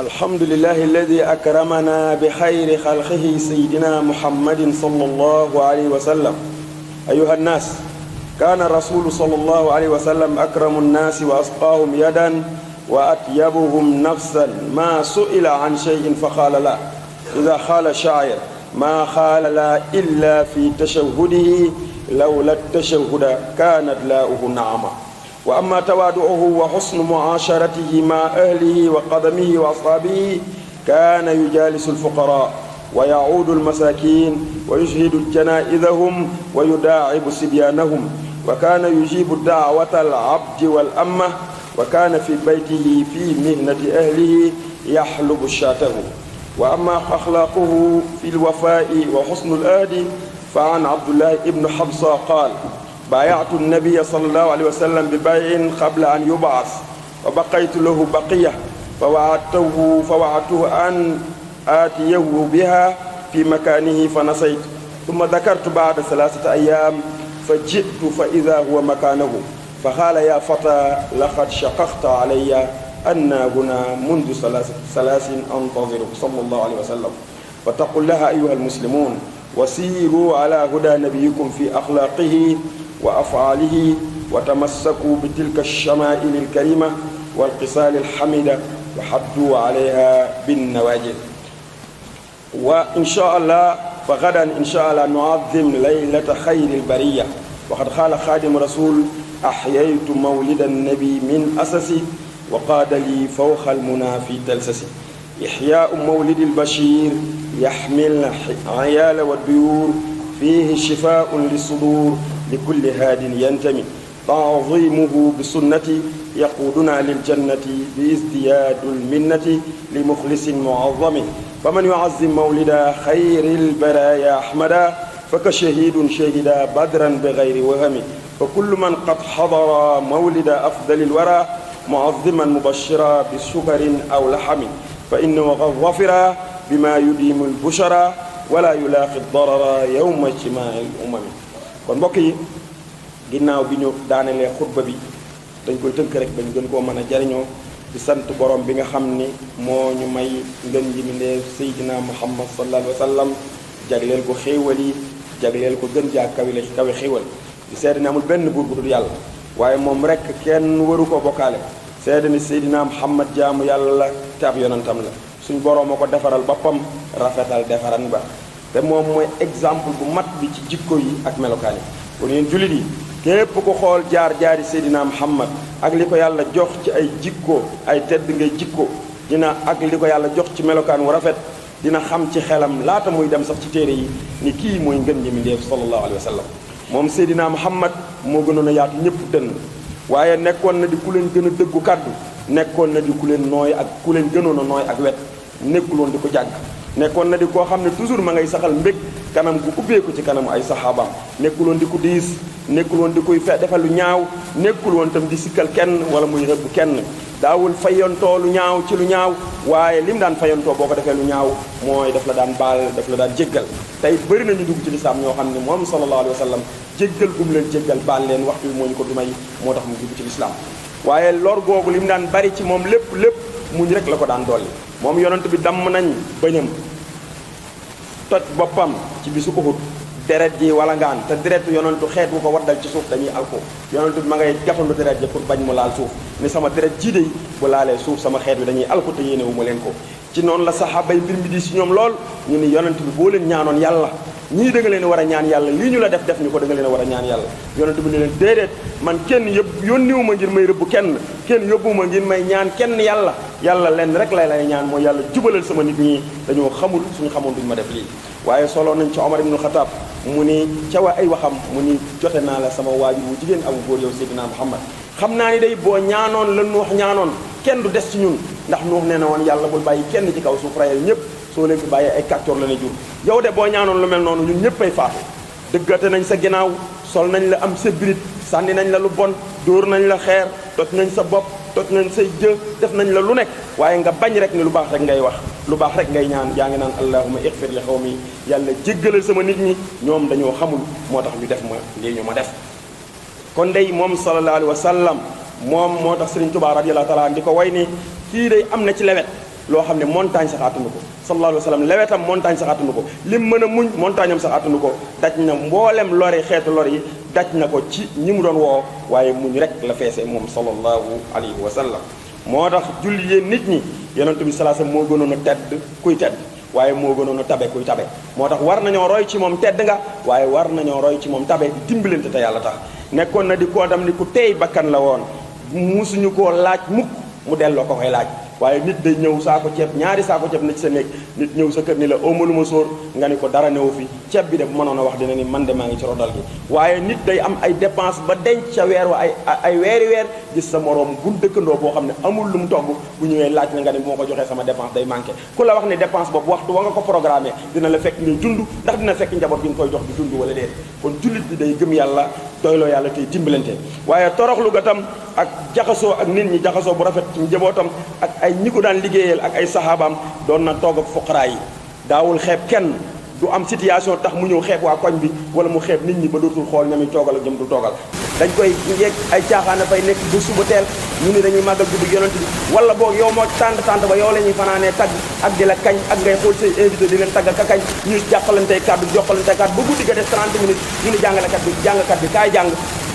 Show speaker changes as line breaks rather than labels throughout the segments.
الحمد لله الذي أكرمنا بخير خلقه سيدنا محمد صلى الله عليه وسلم. أيها الناس، كان الرسول صلى الله عليه وسلم أكرم الناس وأسقاهم يدا وأطيبهم نفسا، ما سئل عن شيء فقال لا. إذا قال الشاعر: ما قال لا إلا في تشهده، لولا التشهد كانت لاؤه نعمة. وأما تواضعه وحسن معاشرته مع أهله وقدمه وأصحابه، كان يجالس الفقراء ويعود المساكين ويشهد جنائزهم ويداعب صبيانهم، وكان يجيب دعوة العبد والأمة، وكان في بيته في مهنة أهله يحلب شاته. وأما أخلاقه في الوفاء وحسن العهد، فعن عبد الله بن حبصة قال: بايعت النبي صلى الله عليه وسلم ببيع قبل أن يبعث، وبقيت له بقية، فوعدته أن آتيه بها في مكانه فنسيت، ثم ذكرت بعد 3 أيام فجئت فإذا هو مكانه، فقال: يا فتى، لقد شققت علي أن هنا منذ 3 أنتظرك، صلى الله عليه وسلم. فاتقوا الله أيها المسلمون، وسيروا على هدى نبيكم في أخلاقه وأفعاله، وتمسكوا بتلك الشمائل الكريمة والخصال الحميدة، وحدوا عليها بالنواجذ. وإن شاء الله فغدا إن شاء الله نعظم ليلة خير البرية. وقد قال خادم رسول: أحييت مولد النبي من أسسي، وقاد لي فوق المنى في تلسسي. إحياء مولد البشير يحمل عيال والديور، فيه شفاء للصدور لكل هاد ينتمي. تعظيمه بسنة يقودنا للجنة بازدياد المنة لمخلص معظم. فمن يعظم مولد خير البرايا أحمدا، فكشهيد شهد بدرا بغير وهم. فكل من قد حضر مولد أفضل الورى، معظما مبشرا بسكر أو لحم، فإنه قد ظفر بما يديم البشرى ولا يلاقي الضرر يوم اجتماع الأمم. kon mbokk yi, ginnaaw bi ñu daanelee xutba bi, dañ koy tënk rek bañ gën koo mën a jariñoo di sant borom bi nga xam ni moo ñu may ngën ji mi ndee Seydina Muhammad sallallahu alayhi wa sallam, jagleel ko xéewal yi, jagleel ko gën jaa kawe xéewal. di seede ne amul benn buur bu dul yàlla, waaye moom rek kenn waru ko bokkaale. seede ni Seydina Muhammad jaamu yàlla la te ab yonantam la. suñ borom moo ko defaral boppam, rafetal defaran ba, te moom mooy exemple bu mat bi ci jikko yi ak melokaan yi. kon yéen jullit yi, képp ku xool jaar-jaari Seydina Muhammad ak li ko yàlla jox ci ay jikko, ay tedd ngay jikko, dina ak li ko yàlla jox ci melokaan wu rafet, dina xam ci xelam laata muy dem sax ci téere yi ni kii mooy ngën ji mbindéef sallallahu alayhi wa sallam. moom Seydina Muhammad moo gënoon a yaatu ñëpp dënn, waaye nekkoon na di ku leen gën a dëggu kàddu, nekkoon na di ku leen nooy ak ku leen gënoon a nooy ak wet, nekkul woon di ko jàgg, nekkoon na di koo xam ne toujours ma ngay saxal mbég kanam gu ubbeeku ci kanamu ay saxaabaam, nekkul woon di ko diis, nekkul woon di koy defal lu ñaaw, nekkul woon tam di sikkal kenn wala muy rëbb kenn. daawul fayantoo lu ñaaw ci lu ñaaw, waaye lim daan fayantoo boo ko defee lu ñaaw mooy daf la daan baal, daf la daan jéggal. tey bëri nañu dugg ci lislaam ñoo xam ne moom sallallahu alayhi wa sallam jéggal gum leen jéggal baal leen waxtu bi moo ñu ko du may, moo tax mu dugg ci lislaam. waaye lor googu lim daan bari ci moom lépp muñ rek la ko daan dolli. moom yonent bi damm nañ bëñam, toj boppam ci bisu Uhud, deret ji walangaan, te deretu yonentu xeet wu ko waddal ci suuf dañuy alko. yonentu bi ma ngay gafandu deret ji pour bañ mu laal suuf, ni sama deret ji de bu laalee suuf sama xeet wi dañuy alko te yéene wu ma leen ko. ci noonu la saxaaba yi mbir mi di si ñoom lool, ñu ni yonent bi boo leen ñaanoon yàlla, ñii da nga leen war a ñaan yàlla, lii ñu la def ñu ko da nga leen war a ñaan yàlla. yonent bi ne leen déedéet, man kenn yónniwu ma ngir may rëbb kenn yóbbuwuma ngir may ñaan kenn yàlla lenn rek lay ñaan mooy yàlla jubalal sama nit ñi, dañoo xamul, suñu xamoon duñu ma def lii. waaye solo nañ ci Omar ibn Khattab mu ni ca waa ay waxam mu ni jote naa la sama waajur wu jigéen abu góor yow Seydina Muhammad, xam naa ni day boo ñaanoon la Nuux ñaanoon kenn du des ci ñun, ndax Nuux nee na woon yàlla bul bàyyi kenn ci kaw suuf rayal ñëpp, soo leen fi bàyyee ay kàccoor la ne jur. yow de boo ñaanoon lu mel noonu ñun ñëpp ay faatu. dëggate nañ sa ginnaaw, sol nañ la am sébrit, sànni nañ la lu bon, dóor nañ la xeer, toj nañ sa bopp, toj nañ say jë, def nañ la lu nekk, waaye nga bañ rek ni lu baax rek ngay wax, lu baax rek ngay ñaan. yaa ngi naan allahumma ighfir li qawmi, yàlla jéggalal sama nit ñi, ñoom dañoo xamul moo tax ñu def ma lii ñu ma def. kon day moom sallallahu alayhi wa sallam moom moo tax Sëriñ Tuubaa radiyallahu taala di ko way ni kii day am na ci lewet loo xam ne montagne sax attanu ko sallallahu alayhi wa sallam lewetam montagne sax attanu ko lim mën a muñ montagne am sax attanu ko daj na mboolem lori xeetu lor yi daj na ko ci ñi mu doon woo waaye muñ rek la feese moom sallallahu alayhi wa sallam moo tax julli yéen nit ñi yonent bi sallallahu alayhi wa sallam moo gënoon a tedd kuy tedd waaye moo gënoon a tabe kuy tabe moo tax war nañoo roy ci moom tedd nga waaye war nañoo roy ci moom tabe di dimbalante te yàlla tax nekkoon na di koo dam ni ku teey bakkan la woon musuñu koo laaj mukk mu delloo ko koy laaj waaye nit day ñëw saako ceeb ñaari saako ceeb na ci sa néeg nit ñëw sa kër ni la awma lu ma sóor nga ni ko dara newu fi ceeb bi de bu mënoon a wax dina ni man de maa ngi ci rodal gi waaye nit day am ay dépense ba denc ca weer wa ay weeri weer gis sa moroom bu dëkkandoo boo xam ne amul lu mu togg bu ñëwee laaj la nga ne bu ma ko joxee sama dépense day manqué ku la wax ne dépense boobu waxtu wa nga ko programmé dina la fekk ngay dund ndax dina fekk njaboot gi nga koy jox di dund wala déet kon jullit bi day gëm yàlla doyloo yàlla tey dimbalante waaye toroxlu ga tam ak jaxasoo ak nit ñi jaxasoo bu rafet ci njabootam ak ay ñi ko daan liggéeyal ak ay saxaabaam doon na toog ak fuqaraa yi daawul xeeb kenn du am situation tax mu ñëw xeeb waa koñ bi wala mu xeeb nit ñi ba dootul xool ñami toogal ak jëm du toogal dañ koy ngeeg ay caaxaan dafay nekk ba suba teel ñu ni dañuy màggal guddi yonent bi wala boog yow moo tànt ba yow la ñuy fanaanee tagg ak di la kañ ak ngay xool say invité di leen tagg ka kañ ñu jàppalantey kàddu joxalantey kàddu ba guddi ga des 30 minutes ñu ni jàngkat bi kaay jàng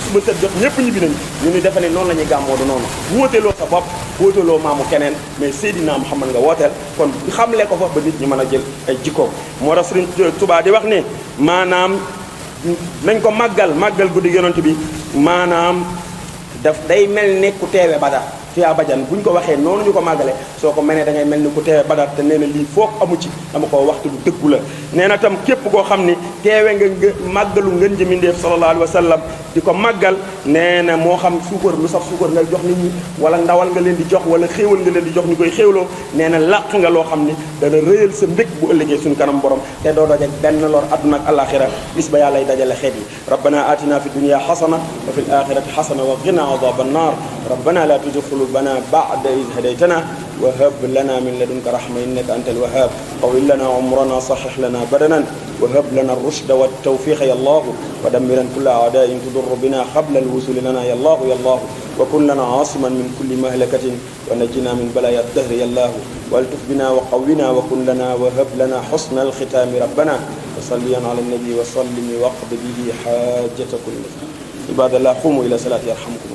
suba set jot ñëpp ñibbi nañu ñu ni defe ne noonu la ñuy gàmmoo du noonu wóoteeloo sa bopp wóoteeloo maamu keneen mais Seydina Muhammad nga wooteel kon xamle ko fa ba nit ñi mën a jël ay jikkoom moo tax Sëriñ Tuubaa di wax ne maanaam nañ ko màggal guddi yonent bi maanaam daf day mel ne ku teewe Badar fiyaa bajan bu ñu ko waxee noonu ñu ko màggale soo ko menee da ngay mel ni ku teewe Badar te nee na lii foog amu ci dama ko waxtu lu dëggu la nee na tam képp koo xam ni teewe nga màggalu ngën ji mindeef sallallahu alayhi wa sallam di ko màggal nee na moo xam suukar lu saf suukar ngay jox nit ñi wala ndawal nga leen di jox wala xéewal nga leen di jox ñu koy xéewloo nee na làq nga loo xam ni dana rëyal sa mbég bu ëllëgee suñu kanam borom te doo dajeg benn lor adduna ak alaxira bis ba yàlla dajale xeet yi rabbana atina fi dunya xasana wa fi l axirati xasana wa qina adaba annar rabbana la tuzigh qulubana ba'da idh hadaytana wa hab lana min ladunka rahma innaka anta alwahhab tawil lana umrana sahih lana badanan wa hab lana ar-rushda wat-tawfiqa ya Allah wa dammiran kulla a'da'in tudur bina qabla al-wusul lana ya Allah wa kun lana 'asiman min kulli mahlakatin wa najjina min balaya ad-dahr ya Allah والتف بنا وقونا وكن لنا وهب لنا حسن الختام ربنا وصليا على النبي وسلم واقض به حاجة كل مسلم عباد الله قوموا إلى صلاة يرحمكم